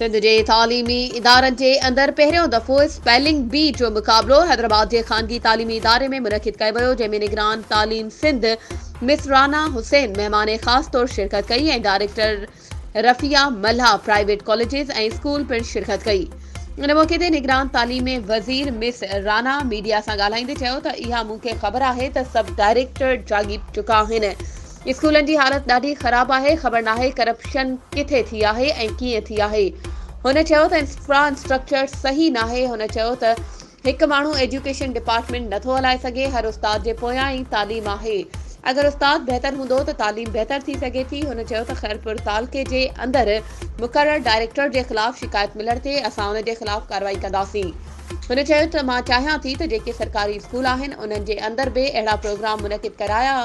سنڌ جي تعليمي ادارن جي اندر پهريون دفعو اسپيلنگ بي جو مقابلو حيدرآباد جي خانگي تعليمي اداري ۾ منعقد ڪيو ويو جنهن ۾ نگران تعليم سنڌ مس رانا حسين مهمان خاص طور شرڪت ڪئي ۽ director Rafia Mallah private colleges ۽ school پڻ شرڪت ڪئي. ان موقعي تي نگران تعليم وزير مس رانا ميڊيا سان ڳالهائيندي چيو ته اها مون کي خبر آهي ته سڀ ڊائريڪٽر جاڳي چڪا آهن اسڪولن جي حالت ڏاڍي خراب آهي، خبر ناهي ڪرپشن ڪٿي ٿي آهي ۽ ڪيئن ٿي آهي. هن چيو ته انفرا اسٽرڪچر صحيح ناهي، هن چيو ته هڪ ماڻهو ايجوڪيشن ڊپارٽمينٽ نٿو هلائي سگهي، هر استاد جي پويان ئي تعليم آهي، اگر استاد بهتر هوندو ته تعليم بهتر ٿي سگهي ٿي، هن چيو ته خيرپور تعلقي جي اندر مقرر ڊائريڪٽر جي خلاف شڪايت ملڻ تي اسان ان جي خلاف ڪارروائي ڪنداسين. هن چيو ته مان چاهيان ٿي ته جيڪي سرڪاري اسڪول آهن انهن جي اندر به اهڙا پروگرام منعقد ڪرايا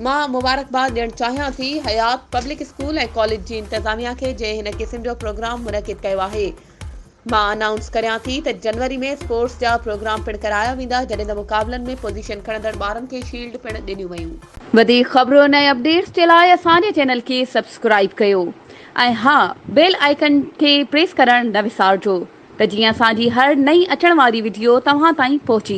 مان مبارڪباد ڏيڻ چاهيان ٿي حيات پبلڪ اسڪول ۽ ڪاليج جي انتظاميا کي جنهن هن قسم جو پروگرام منعقد ڪيو آهي مان انائونس ڪريان ٿي ته جنوري ۾ اسپورٽس جا پروگرام پڻ ڪرايا ويندا جڏهن ته مقابلن ۾ پوزيشن کڻندڙ ٻارن کي شيلڊ پڻ ڏنيون ويون. وڌيڪ خبرن ۽ اپڊيٽس جي لاء اسان جي چينل کي سبسڪرائيب ڪيو ۽ ها بيل آئيڪن کي پريس ڪرڻ نه وسارجو. ته جيئن اسان جي هر نئين اچڻ واري وڊيو توهان تائين پهچي.